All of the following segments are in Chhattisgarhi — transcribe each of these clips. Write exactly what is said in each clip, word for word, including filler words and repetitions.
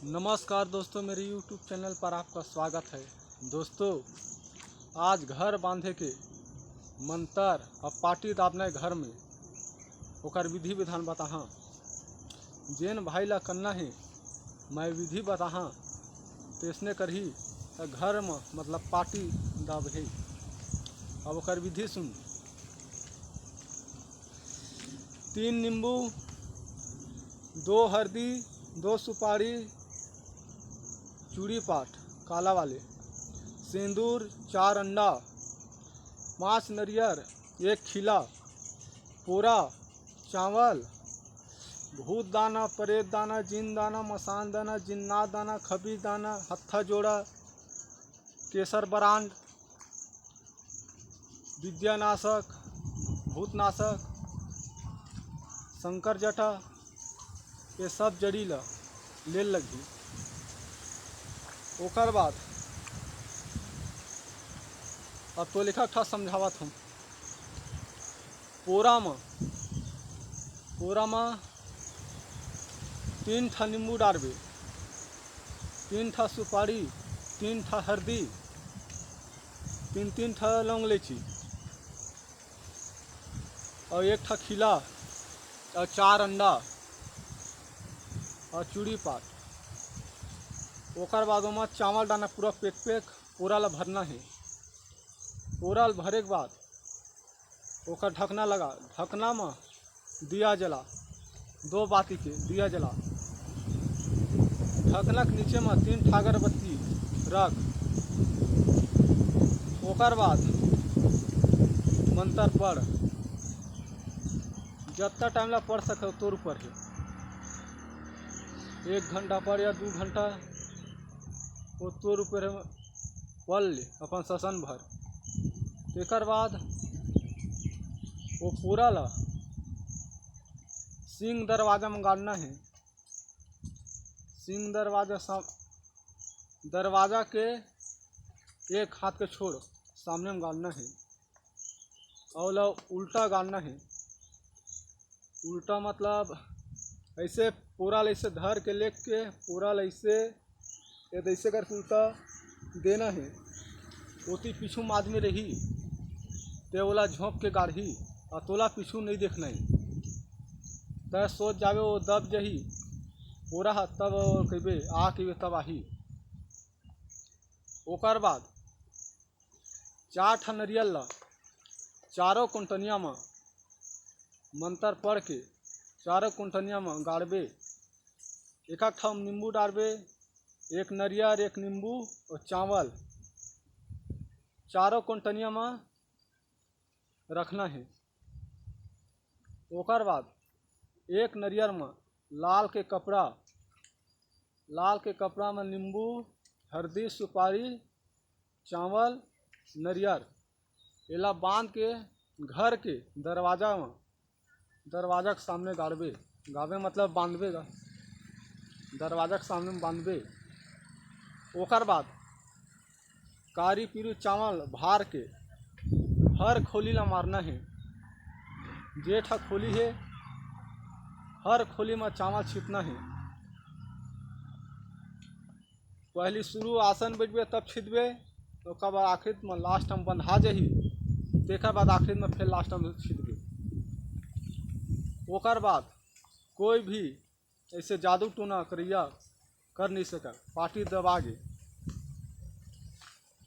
नमस्कार दोस्तों, मेरे YouTube चैनल पर आपका स्वागत है। दोस्तों, आज घर बांधे के मंतर अउ पाटी दाबना हे घर में, ओकर विधि विधान बताहा। जेन भाई ला करना हे, मैं विधि बताहा, तइसने करही त घर म मतलब पाटी दाबही। अब ओकर विधि सुन। तीन नींबू, दो हरदी, दो सुपारी, चूड़ी पाट काला वाले, सेंदूर, चार अंडा, पांच नरियर, एक खीला, पोरा, चावल, भूत दाना, परेत दाना, जिन दाना, मसान दाना, जिन्नात दाना, खबीज दाना, हत्था जोड़ा, केसर बरांड, विद्यानाशक, भूतनाशक, शंकर जटा, ये सब जड़ी ल ले लगही। ओकर बाद अब तो लेखा ठा समझावत हूँ। पोरा म, पोरा म तीन ठा नींबू डारबे, तीन ठा सुपारी, तीन ठा हरदी, तीन तीन ठा लौंग लेची, अउ एक ठा खीला, अउ चार अंडा, अउ चूड़ी पाट। ओकर बाद ओमा चावल डालना, पूरा पेक पेक पोरा ल भरना हे। पोरा ल भरे के बाद ओकर ढकना लगा, ढकना म दिया जला, दो बाती के दिया जला, ढकना के नीचे म तीन ठा अगरबत्ती रख। ओकर बाद मंतर पढ़, जतना टाइम ला पढ़ सके तोर ऊपर हे, एक घंटा पढ़ या दू घंटा, वो तोर ऊपर हे, पढ़ ले अपन ससन भर। तेकर बाद वो पोरा ला सिंह दरवाजा म गाड़ना हे। सिंह दरवाजा सा-, दरवाजा के एक हाथ के छोड़, सामने म गाड़ना हे, अउ ओला उल्टा गाड़ना हे। उल्टा मतलब ऐसे पोरा ला ऐसे धर के, लेग के पोरा ला ऐसे, ये ऐसे करके उल्टा देना हे। ओती पीछू म आदमी रही, ते ओला झोंक के गाड़ही, अउ तोला पीछू नइ देखना हे। तै सोच जाबे, वो दब जही पोरा ह, तब कहिबे, आ कहिबे, तब आही। ओकर बाद चार ठा नरियल ला चारों कोंटनिया म मंतर पढ़ के चारों कोंटनिया म गाड़बे। एक एक ठा नींबू डारबे, एक नरियर, एक नींबू अउ चावल चारों कोंटनिया म रखना हे। ओकर बाद एक नरियर म लाल के कपड़ा, लाल के कपड़ा म नींबू, हरदी, सुपारी, चावल, नरियर, एला बांध के घर के दरवाजा म, दरवाजा के सामने गाड़बे। गाड़बे मतलब बांधबे गा, दरवाजा के सामने म बांधबे। ओकर बाद कारी पीरू चावल भार के हर खोली ला मारना हे। जे ठा खोली हे, हर खोली म चावल छितना हे। पहली शुरू आसन बैठबे, तब छिदबे, ओकर बाद आखिर म लास्ट म बंधा जही, तेकर बाद आखिर म फेर लास्ट म छिदबे। ओकर बाद कोई भी ऐसे जादू टोना करइया कर नहीं सका, पाटी दबा गे।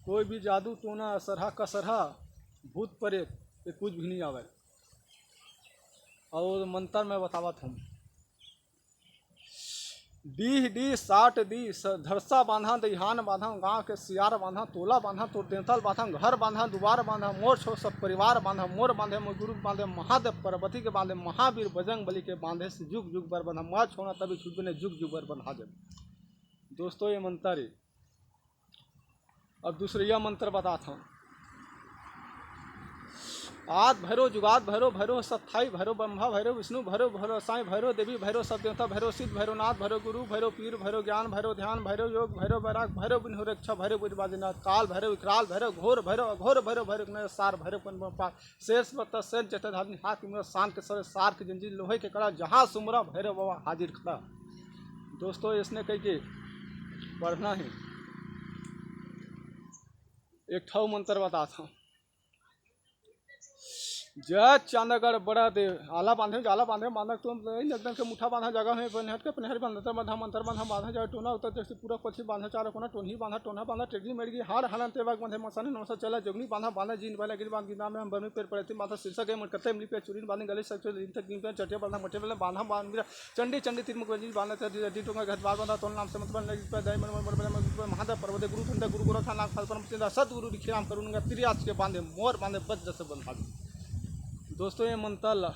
कोई भी जादू टोना, सरहा कसरहा, भूत परेत, ये कुछ भी नहीं आवय। अउ मंतर मैं बतावत हूँ। डीह डीह साट डीह, स-, धरसा बांधा, दइहान बांधा, गांव के सियार बांधा, तोला बांधा, तोर देंतल बांधा, घर बांधा, दुवार बांधा, मोर छोर सब परिवार बांधा, मोर बांधे, मोर गुरु बांधे, महादेव पार्वती के बांधे, महावीर बजरंग बली के बांधे से जुग जुग बर बांधा, मर छोड़ना तभी छूटबे नहीं, जुग जुग बर बंधा देब। दोस्तों, ये मंतर हे। अब दूसरइया मंतर बतात हूँ। आद भैरव, जुगाद भैरव, भैरव सत्थाई भैरव, ब्रह्मा भैरव, विष्णु भैरव, भैरव साईं भैरव, देवी भैरव, सब देवता भैरव, सिद्ध भैरव, नाथ भैरव, गुरु भैरव, पीर भैरव, ज्ञान भैरव, ध्यान भैरव, योग भैरव, बैराग भैरव, बिनु रक्षा भैरव, बुद्धि बाजीनाथ, काल भैरव, विकराल भैरव, घोर भैरव, अघोर भैरव, भैरव के नय सार भैरव कन पार, शेर सत्ता शेर जटाधारी, हाथ में शान के सर, सार के जंजीर, लोहे के कड़ा, जहाँ सुमरा भैरव बाबा हाजिर खड़ा। दोस्तों, इसने कह के पढ़ना हे। एक ठऊ मंत्र बतात हंव। जय चांदागढ़ बड़ा देव, आला बांधे, जाला बांधे, बांधा तुम एकदम के मुठा बांधा, जगह में पनहट के पनहर बांधा, मंतर बांधा, मंतर बांधा, बांधा जाए टोना उत्तर देश से पूरा पश्चिम बांधा, चारों कोना टोनही बांधा, टोना बांधा, टेगरी मेड़गी हाड़ हालन तेवाग बांधे, मसाने नौसा चला जोगनी बांधा, बांधा जीन वाला गिर बांध गिरना में हम बर्मी पेड़ पड़े तीन बांधा शीर्षक है मटकते इमली पे चुरीन बांधे गले सब चोरी दिन तक गिनते चटिया बांधा मटे वाला बांधा बांध गिरा चंडी चंडी तीन मुख बंजी बांधा तेरा दिन टोंगा घर बार बांधा तोल नाम से मत बन लगी पे दाई मन मन मन मन महादेव पर्वत गुरु ठंडा गुरु गोरखनाथ नाग फल परम सिंधा सतगुरु रिखी राम करुणा त्रियास के बांधे मोर बांधे बज जैसे बंधा। दोस्तों, ये मंत्र ला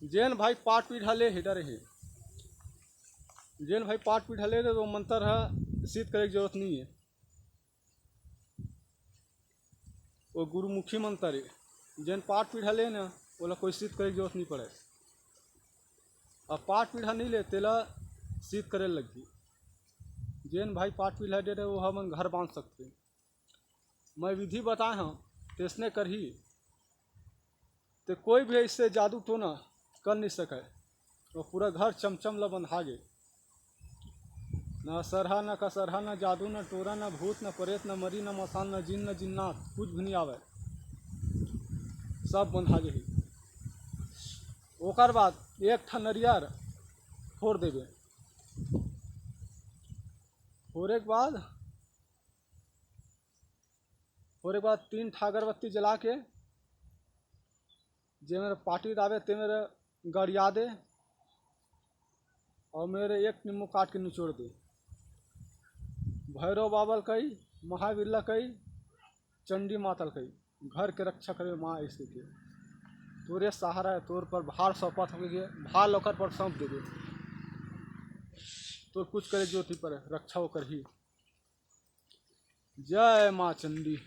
जेन भाई पाठ पीढ़ा ले हे डरे हे, जेन भाई पाठ पीढ़ा ले रहे, वो मंत्र ह सिद्ध करे के जरूरत नहीं है। वो गुरुमुखी मंत्र है, जेन पाठ पीढ़ा ले ना, ओला कोई सिद्ध करे के जरूरत नहीं पड़े। अब पाठ पीढ़ा नहीं ले, तेला सिद्ध करे लगही। जेन भाई पाठ पीढ़ा ले रहे, वो हमन घर बांध सकते। मैं विधि बताए हंव, तेसने करही। ते कोई भी ऐसे जादू टोना कर नहीं सके। वो पूरा घर चमचम ला बंधा गे। ना सरहा, ना कसरहा, ना जादू, ना टोरा, ना भूत, ना परेत, ना मरी, ना मसान, ना जिन, ना जिन्नात, कुछ भी नहीं आवे, सब बंधा गे ही। ओकर बाद एक ठा नरियर फोड़ देबे। फोड़े के बाद, फोड़े के बाद तीन ठा अगरबत्ती जला के जे मेरे पाटी दावे ते मेरे गड़िया दे और मेरे एक नींबू काट के निचोड़ दे। भैरव बाबा ल कही, महावीर ल कही, चंडी माता ल कही, घर के रक्षा करे माँ ऐसे के। तोरे सहारा है, तोर पर भार सौंपत हो गए, भार लोकर पर सौंप देबे। तोर कुछ करे जो थी पर रक्षा वो करही। जय माँ चंडी।